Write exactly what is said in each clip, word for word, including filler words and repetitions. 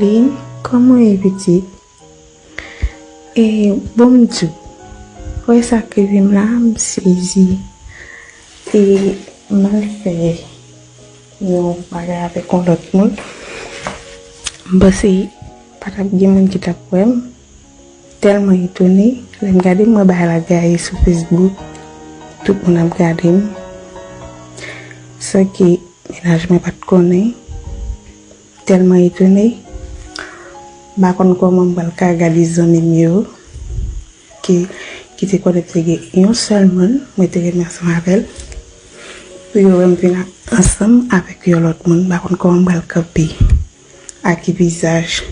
Lin, kòman w ye pitit? E, bon, m di w, wè sa k rive m la, m sezi. E m al fè yon bagay avèk yon lòt moun. M panse pa t ap gen moun ki t ap wè m. Tèlman etone, lè m gade m wè bagay la gaye sou Facebook, tout moun ap gade m. San ke mennaj mwen pa t konnen. Tèlman etone, m pa konn kòman m pral ka gade zanmi m yo ki, ki te konnen te gen yon sèl moun mwen te renmen ansanm avè l, pou yo wè m vin a- ansanm avèk yon lòt moun, m pa konn kòman m pral kanpe, ak ki vizaj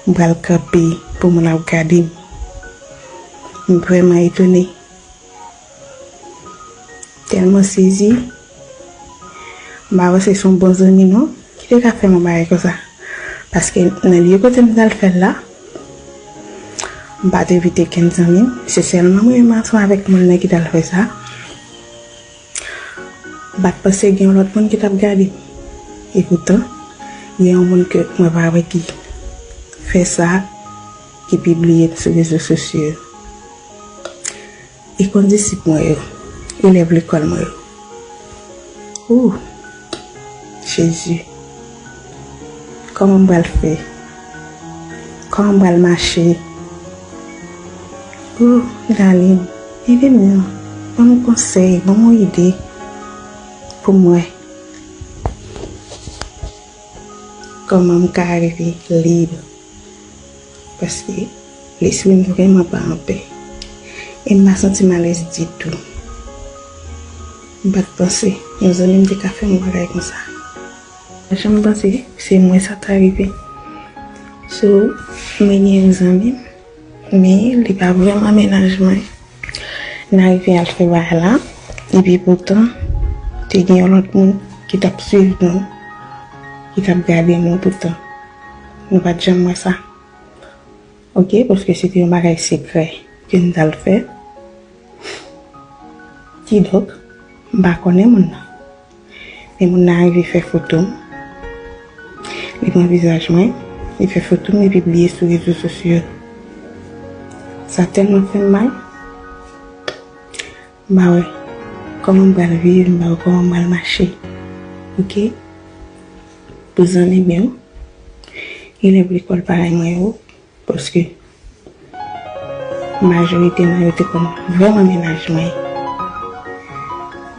m pral kanpe pou moun ap gade m. M vrèman etone. Tèlman sezi. M pa panse se yon bon zanmi non ki te ka fè m yon bagay konsa. Paske nan lye kote m t al fè l la, m pa t envite kenn zanmi m. Se sèlman mwen menm ansanm avèk moun nan ki t al fè sa. M pa t panse gen yon lòt moun ki t ap gade m. Epoutan, gen yon moun ke mwen pa wè ki fè sa, ki pibliye l sou rezo sosyo yo. E kondisip mwen yo, elèv lekòl mwen yo. Ou, Jezi, kòman m pral fè? Kòman m pral mache? Ou, Dalin, ede m non. Ban m konsèy, ban m yon ide pou m wè kòman m ka rive lib. Paske lespri m vrèman pa anpè. E m pa santi m alèz ditou. M pa t panse yon zanmi m te ka fè m yon bagay konsa. M pa janm panse se mwen sa ta rive. So, mwen gen yon zanmi m, men li pa vrèman mennaj mwen. N arive al fè bagay la, epi poutan, te gen yon lòt moun ki t ap swiv nou, ki t ap gade nou poutan. Nou pa t janm wè sa. Oke, paske se te yon bagay sekrè ke n t al fè. Kidonk, m pa konnen moun nan. Men moun nan rive fè foto m. Li pran vizaj mwen, li fè foto m, li pibliye sou rezo sosyo. Sa tèlman fè m mal. M pa wè kòman m pral viv, m pa wè kòman m pral mache. Oke? Pou zanmi m yo, elèv lekòl parèy mwen yo, paske majorite nan yo te konn vrèman mennaj mwen.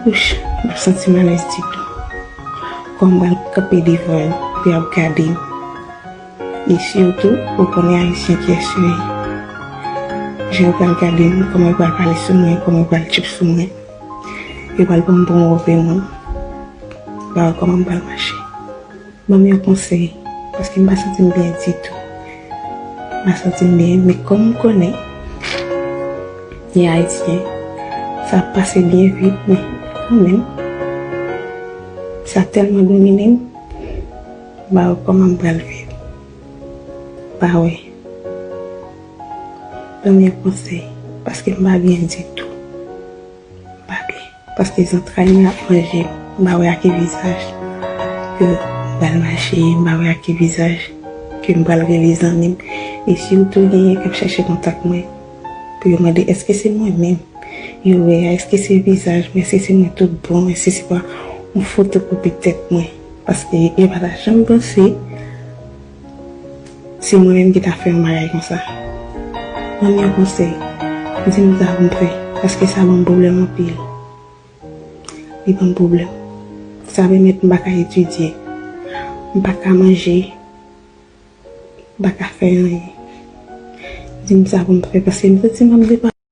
Ouch, m ap santi m alèz ditou. Kòman m pral kanpe devan yo pou y ap gade m? E sitou, ou konnen Ayisyen kiyès yo ye. Jan yo pral gade m, kòman yo pral pale sou mwen, kòman yo pral tchip sou mwen. Yo pral pran m pou yon move moun. M pa wè kòman m pral mache. Ban m yon konsèy, paske m pa santi m byen ditou. M pa santi m byen, men kòm m konnen li Ayisyen, sa ap pase byen vit, men kanmenm, sa tèlman domine m, m pa wè kòman m pral viv. M pa wè. Ban m yon konsèy, paske m pa byen ditou. M pa byen. Paske zantray mwen ap manje m. M pa wè ak ki vizaj ke m pral mache, m pa wè ak ki vizaj ke m pral rele zanmi m. E sitou genyen k ap chèche kontak mwen pou yo mande èske se mwen menm yo wè a, èske se vizaj mwen, èske se mwen tout bon, èske se pa yon fotokopi tèt mwen. Paske yo pa ta janm panse se mwen menm ki ta fè yon bagay konsa. Ban m yon konsèy. Di m sa pou m fè, paske sa ban m pwoblèm anpil. Li ban m pwoblèm. Sa pèmèt m pa ka etidye. M pa ka manje. M pa ka fè anyen. Di m sa pou m fè, paske m santi m ap depa-